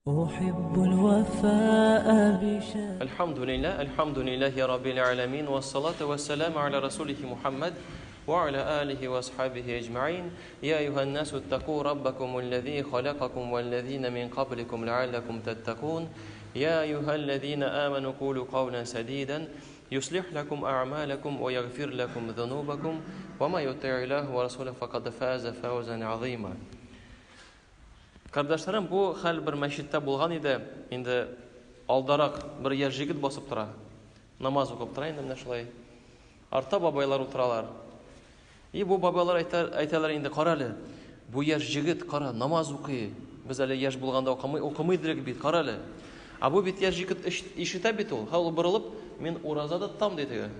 أحب الوفاء بشان الحمد لله الحمد لله رب العالمين والصلاة والسلام على رسوله محمد وعلى آله وأصحابه أجمعين يا أيها الناس اتقوا ربكم الذي خلقكم والذين من قبلكم لعلكم تتقون يا أيها الذين آمنوا قولوا قولا سديدا يصلح لكم أعمالكم ويغفر لكم ذنوبكم وما يطع الله ورسوله فقد فاز فوزا عظيما Кардәшләрем, бу хәл бер мәчеттә булган иде. Инде алдарак бер яшь җегет басып тора. Намаз укып тора инде менә шулай. Артта бабайлар утыралар. И бу бабайлар әйтәләр инде, кара әле, бу яшь җегет, кара, намаз укый. Без әле яшь булганда укымый, укымый идек бит, кара әле. Ә бу бит яшь җегет ишетә бит ул. Һәм ул борылып, мин ураза тотам ди теге.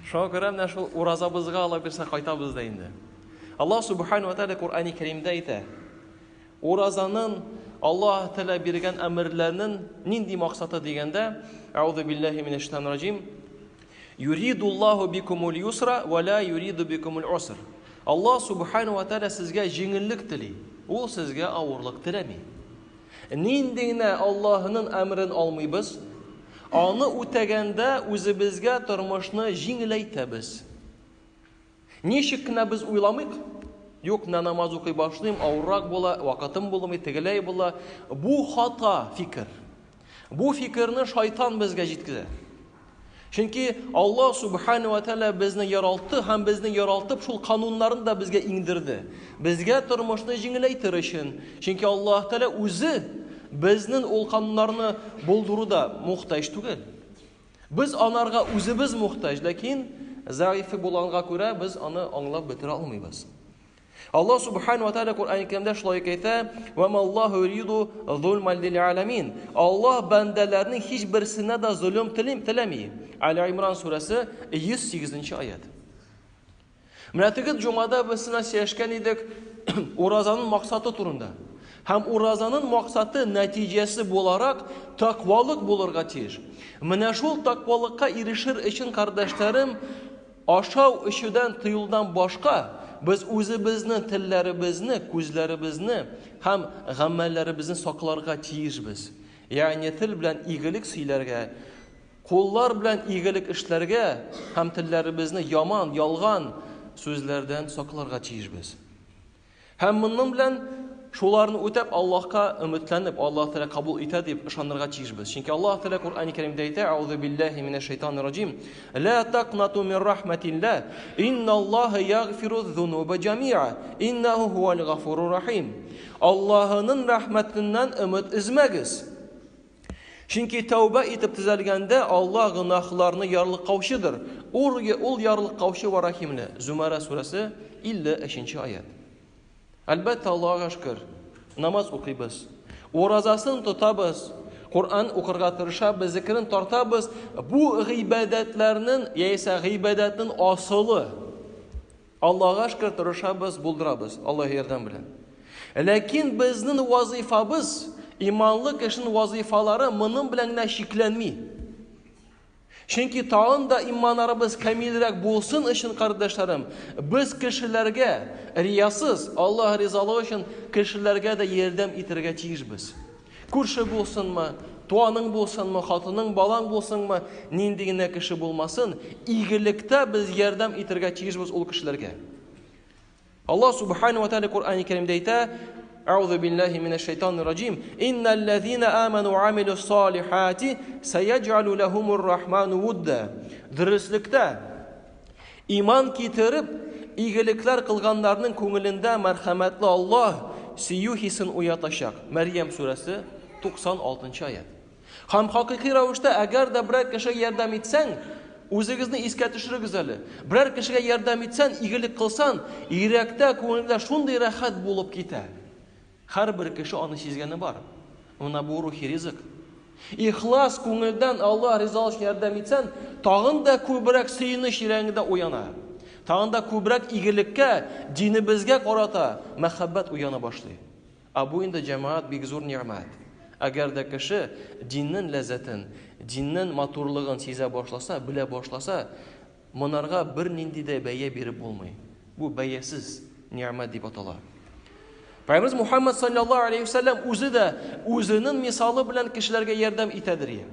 Шуңа күрә менә шул уразабызга Алла бирсә кайтабыз да инде. Аллаһ Субхану ва Тааля Коръәни Кәримдә әйтә. Уразаның Аллаһ Тәгалә биргән әмерләренең нинди максаты дигәндә, Аузу биллаһи минәш шайтанир раҗим. Юридуллаһу бикумул юсра ва ла юриду бикумул уср. Аллаһ Субхану ва Тааля сезгә җиңеллек тели. Ул сезгә авырлык теләми. Нинди генә Аллаһының әмерен алмыйбыз, аны үтәгәндә үзебезгә тормышны җиңеләйтәбез. Ничек кенә без уйламыйк, юк, менә намаз укый башлыйм, авыррак була, вакытым булмый, тегеләй була. Бу хата фикер. Бу фикерне шайтан безгә җиткезә. Чөнки Аллаһ субхану ва тааля безне яралтты һәм безне яралтып шул кануннарын да безгә иңдерде. Безгә тормышны җиңеләйтер өчен. Чөнки Аллаһ Тааля үзе безнең ул кануннарны булдыруда мохтаҗ түгел. Без анарга үзебез мохтаҗ, ләкин зәгыйфе булганга күрә без аны аңлап бетерә алмыйбыз. Аллаһ субхану ва тааля Коръән Кәримдә шулай әйтә: "Ва маллаһу юриду зулман лил аламин." Аллаһ бәндәләрнең һичберсенә дә золым теләми. Али Имран сүрәсе 108 аят. Менә теге җомгада без сина сөйләшкән идек уразаның максаты турында. Һәм уразаның максаты нәтиҗәсе буларак тәкъвалык булырга тиеш. Менә шул тәкъвалыкка ирешер өчен, кардәшләрем, ашау эчүдән тыюлдан башка, без үзебезне, телләребезне, күзләребезне һәм гамәлләребезне сакларга тиешбез. Ягъни тел белән игелек сөйләргә, Куллар белән игелек эшләргә һәм телләребезне яман, ялган сүзләрдән сакларга тиешбез. Һәм моның белән шуларны үтәп Аллаһка өметләнеп, Аллаһ Тәгалә кабул итә дип ышанырга тиешбез. Чөнки Аллаһ Тәгалә Коръәни Кәримдә әйтә: "Аузу биллаһи минәш шайтанир раҗим. Ла тaqнату мин рахматилла. Инналлаһа ягфиру зунуба җамиа. Иннаху хуал гафурур рахим." Аллаһының рәхмәтеннән өмет өзмәгез. Чөнки тәүбә итеп төзәлгәндә Аллаһ гөнаһларны ярлыкаучыдыр. Ул, ул ярлыкаучы вә рәхимле. Зумара сүрәсе 53 нче аят. Әлбәттә, Аллаһка шөкер, намаз укыйбыз. Уразасын тотабыз. Коръән укырга тырышабыз, зикерен тартабыз. Бу гыйбадәтләрнең яисә гыйбадәтнең асылы. Аллага шөкер, тырышабыз, булдырабыз, Аллаһ ярдәм белән. Ләкин безнең вазыйфабыз, иманлы кешенең вазыйфалары моның белән генә чикләнми. Чөнки тагын да иманнарыбыз камилрәк булсын өчен, кардәшләрем, без кешеләргә риясыз, Аллаһ ризалыгы өчен кешеләргә дә ярдәм итәргә тиешбез. Күрше булсынмы, туаның булсынмы, хатының, балаң булсынмы, нинди генә кеше булмасын, игелектә без ярдәм итәргә тиешбез ул кешеләргә. Аллаһ субхану ва тааля Коръәни Кәримдә әйтә: Аузу биллаһи минәш шайтанир раҗим. Инналлазина аману ва амилус салихати саяҗалу лахумур рахману вудда. Дөреслектә Иман китереп, игелекләр кылганнарның күңелендә мәрхәмәтле Аллаһ сөю хисен уятачак. Мәрьям сүрәсе, 96 нчы аять. Һәм хакыйкый рәвештә, әгәр дә берәр кешегә ярдәм итсәң, үзегезне искә төшерегез әле. Берәр кешегә ярдәм итсәң, игелек кылсаң, йөрәктә, күңелдә шундый рәхәт булып китә. Һәрбер кеше аны сизгәне бар. Менә бу рухи ризык. Ихлас күңелдән Аллаһ ризалыгы өчен ярдәм итсәң, тагын да күбрәк сөенеч йөрәгеңдә уяна. Тагын да күбрәк игелеккә, динебезгә карата мәхәббәт уяна башлый. Ә бу инде җәмәгать бик зур нигъмәт. Әгәр дә кеше диннең ләззәтен, диннең матурлыгын сизә башласа, белә башласа, Монарга бернинди дә бәя биреп булмый. Бу бәясез нигъмәт дип атала. Пәйгамбәребез Мухаммад саллаллаһу алейхи вәсәлләм үзе дә үзенең мисалы белән кешеләргә ярдәм итәдер.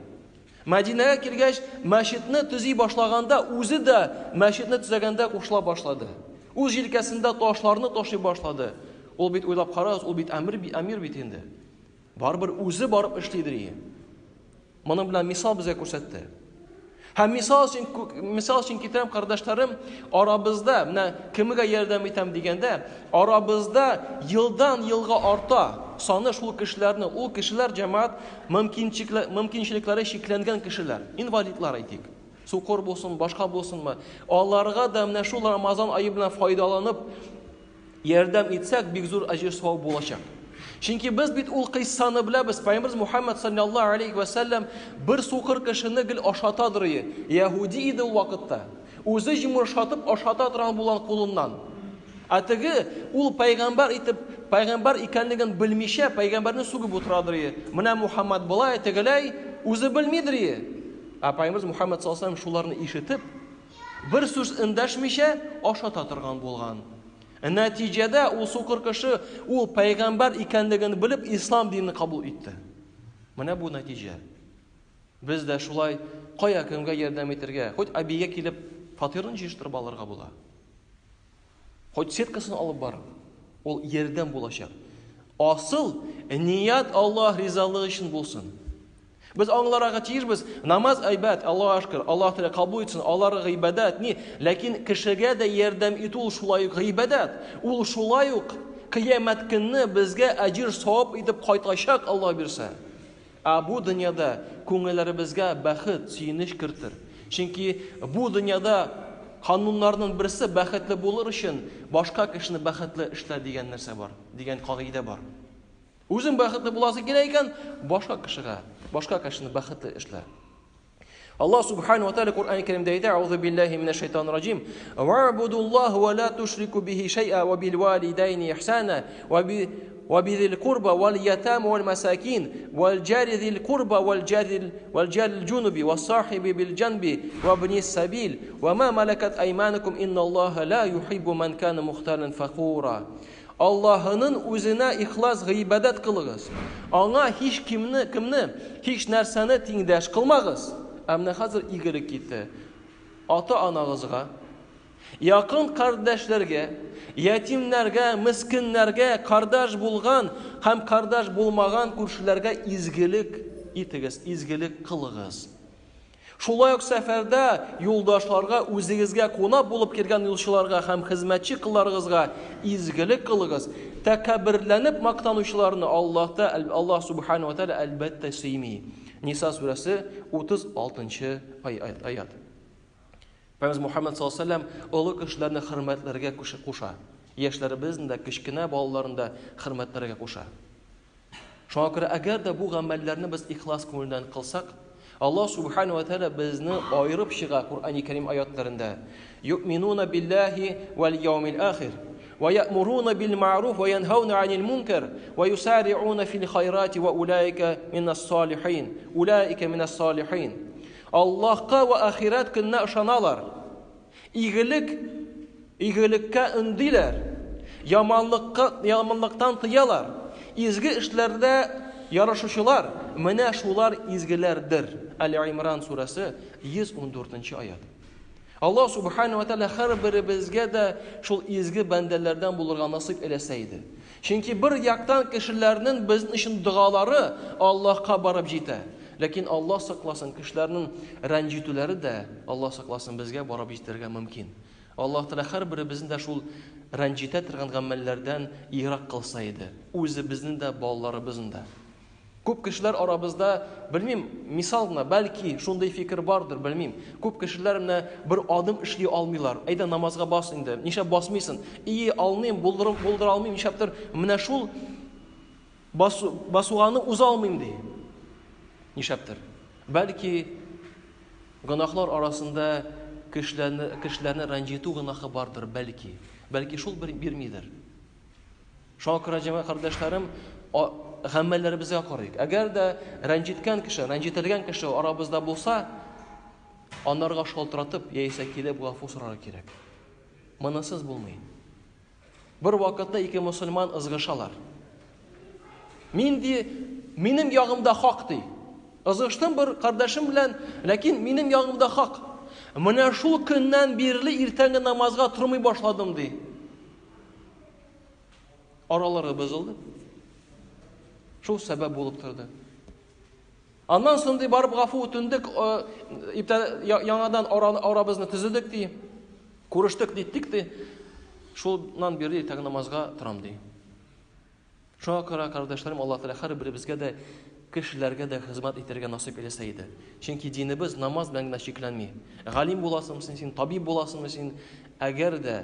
Мәдинәгә килгәч, мәчетне төзи башлаганда, үзе дә мәчетне төзегәндә кушыла башлады. Үз җилкәсендә ташларны ташый башлады. Ул бит уйлап карагыз, ул бит әмир, әмир бит инде. Барыбер үзе барып эшлидер. Моның белән мисал безгә күрсәтте. Һәм мисал өчен, мисал өчен китерәм, кардәшләрем, арабызда, менә кемгә ярдәм итәм дигәндә, арабызда елдан елга арта саны шул кешеләрне, ул кешеләр җәмәгать мөмкинчелекләре чикләнгән кешеләр, инвалидлар әйтик. Сукыр булсын, башка булсынмы, аларга да менә шул Рамазан ае белән файдаланып, Ярдәм итсәк, бик зур әҗер-савап булачак. Чөнки без бит ул кыйссаны беләбез. Пәйгамбәрбез Мухаммад саллаллаһу алейхи ва сәлләм бер сукыр кешене гел ашатадыр иде. Яһүди иде ул вакытта. Үзе җимершатып ашата торган булган кулыннан. Ә теге ул пәйгамбәр итеп, пәйгамбәр икәнлеген белмичә, пәйгамбәрне сүгеп утырадыр иде. Менә Мухаммад болай, тегеләй, үзе белмидер иде. Ә пәйгамбәрбез Мухаммад саллаллаһу алейхи ва сәлләм шуларны ишетеп, Бер сүз эндәшмичә ашата торган булган. Нәтиҗәдә ул сукыр кеше ул пәйгамбәр икәнлеген белеп ислам динен кабул итте. Менә бу нәтиҗә. Без дә шулай кая кемгә ярдәм итергә, хоть әбигә килеп фатирын җыештырып алырга була. Хоть сеткасын алып барып, ул ярдәм булачак. Асыл ният Аллаһ ризалыгы өчен булсын. Без аңларга тиешбез, намаз әйбәт, Аллаһ шөкер, Аллаһ Тәгалә кабул итсен, алар гыйбадәт, ни, ләкин кешегә дә ярдәм итү ул шулай ук гыйбадәт. Ул шулай ук кыямәт көнне безгә әҗер савап итеп кайтачак, Аллаһ бирсә. Ә бу дөньяда күңелләребезгә бәхет, сөенеч кертер. Чөнки бу дөньяда кануннарның берсе бәхетле булыр өчен башка кешене бәхетле эшлә дигән нәрсә бар, дигән кагыйдә бар. Үзең бәхетле буласы килә икән, башка кешегә, башка кешене бәхетле эшлә. Аллаһ субхану ва тааля Коръән Кәримдә әйтә: "Аузу биллаһи минәш шайтанир раҗим. Ва'будуллаһа ва ла тушрику бихи шай'a ва бил валидайни ихсана ва би ва бизил курба вал ятама вал масакин вал джари зил курба вал джарил вал джарил джунуби вас сахиби бил джанби ва ибнис сабил ва ма малакат айманукум инналлаһа ла юхиббу ман кана мухталан фахура." Аллаһының үзенә ихлас гыйбадәт кылыгыз. Аңа һич кемне, кемне, һич нәрсәне тиңдәш кылмагыз. Ә менә хәзер игелек китте. Ата-анагызга, якын кардәшләргә, ятимнәргә, мескеннәргә, кардәш булган һәм кардәш булмаган күршеләргә изгелек итегез, изгелек кылыгыз. Шулай ук сәфәрдә юлдашларга, үзегезгә кунак булып килгән юлчыларга һәм хезмәтче кылларыгызга изгелек кылыгыз. Тәкәбберләнеп мактанучыларны Аллаһта Аллаһ субхана ва тааля әлбәттә сөйми. Ниса сүрәсе 36 аят. Пәйгамбәребез Мухаммад саллаллаһу алейһи ва сәлләм олы кешеләрне хөрмәтләргә куша. Яшьләребезне дә, кечкенә балаларны да хөрмәтләргә куша. Шуңа күрә әгәр дә бу гамәлләрне без ихлас күңелдән кылсак, Аллаһ субхану ва тааля безне аерып чыга Коръәни Кәрим аятларында. Юъминуна биллаһи вал яумил ахир ва я'муруна бил ма'руф ва янһауна анил мункар ва юсари'уна фил хайрати ва улаика минас салихин. Улаика минас салихин. Аллаһка ва ахирәт көненә ышаналар. Игелек, игелеккә өндиләр, яманлыкка, яманлыктан тыялар. Изге эшләрдә ярышучылар, менә шулар изгеләрдер. Әл-Имран сүрәсе 114 нче аят. Аллаһ субхану ва тааля һәрберебезгә дә шул изге бәндәләрдән булырга насыйп эләсә иде. Чөнки бер яктан кешеләрнең безнең өчен догалары Аллаһка барып җитә. Ләкин Аллаһ сакласын, кешеләрнең рәнҗетүләре дә, Аллаһ сакласын, безгә барып җитәргә мөмкин. Аллаһ Тәгалә һәрберебезне дә шул рәнҗетә торган гамәлләрдән ерак кылса иде. Үзебезне дә, балаларыбызны да. Күп кешеләр арабызда, белмим, мисал гына, бәлки шундый фикер бардыр, белмим. Күп кешеләр менә бер адым эшли алмыйлар. Әйдә намазга бас инде. Нишләп басмыйсың? И, алмыйм, булдырып булдыра алмыйм, нишләптер менә шул басу, басуганы уза алмыйм ди. Нишләптер? Бәлки гөнаһлар арасында кешеләрне кешеләрне рәнҗетү гөнаһы бардыр, бәлки. Бәлки шул бер бирмидер. Шуңа күрә, җәмәгать кардәшләрем, гамәлләребезгә карыйк. Әгәр дә рәнҗеткән кеше, рәнҗетелгән кеше арабызда булса, анарга шалтыратып, яисә килеп гафу сорарга кирәк. Монысыз булмый. Бер вакытта ике мусульман ызгышалар. Мин ди, минем ягымда хак ди. Ызгыштым бер кардәшем белән, ләкин минем ягымда хак. Менә шул көннән бирле иртәнге намазга тормый башладым ди. Аралары бозылды. Шул сәбәп булып торды. Аннан соң ди барып гафу үтендек, яңадан арабызны төзедек ди. Күрештек диттек ди. Шуннан бирле иртәнге намазга торам ди. Шуңа күрә, кардәшләрем, Аллаһ Тәгалә һәрберебезгә дә кешеләргә дә хезмәт итәргә насыйп әйләсә иде. Чөнки динебез намаз белән генә чикләнми. Галим буласыңмы син, син табиб буласыңмы син, әгәр дә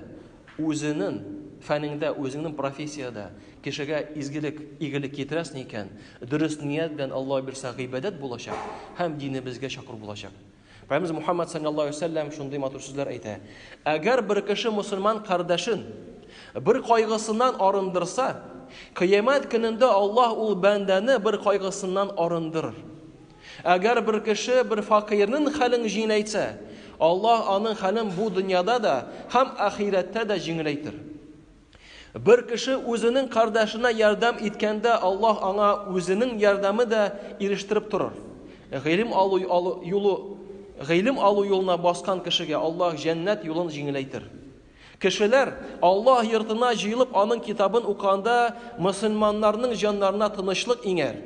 үзенең фәнеңдә, үзеңнең профессиядә кешегә изгелек, игелек китерәсең икән, дөрес ният белән Аллаһ бирсә гыйбадәт булачак һәм динебезгә чакыру булачак. Пәйгамбәребез Мухаммад саллаллаһу алейһи ва сәлләм шундый матур сүзләр әйтә. Әгәр бер кеше мусульман кардәшен бер кайгысыннан арындырса, кыямәт көнендә Аллаһ ул бәндәне бер кайгысыннан арындырыр. Әгәр бер кеше бер факирнең хәлен җиңеләйтсә, Аллаһ аның хәлен бу дөньяда да һәм ахирәттә дә җиңеләйтер. Бер кеше үзенең кардәшенә ярдәм иткәндә, Аллаһ аңа үзенең ярдәме дә ирештереп торыр. Гыйлем алу, алу юлы гыйлем алу юлына баскан кешегә Аллаһ җәннәт юлын җиңеләйтер. Кешеләр Аллаһ йортына җыелып аның китабын укыганда мөселманнарның җаннарына тынычлык иңәр.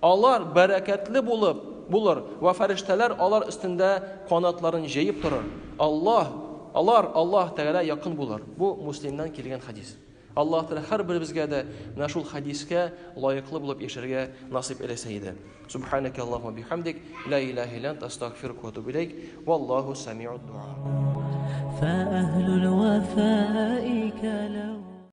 Алар бәрәкәтле булып булыр вә фәрештәләр алар өстендә канатларын җәеп торыр. Аллаһ, алар Аллаһ Тәгалә якын булыр. Бу Муслимнән килгән хәдис. Аллаһ Тәгалә һәрберебезгә дә менә шул хәдискә лаеклы булып яшәргә насыйп әйләсә иде. Субханaka Аллаһумма бихамдик, ла илаһа илля анта, астагфирука ва атубу илейк. Валлаху самиуд дуа. فأهل الوفاء كلو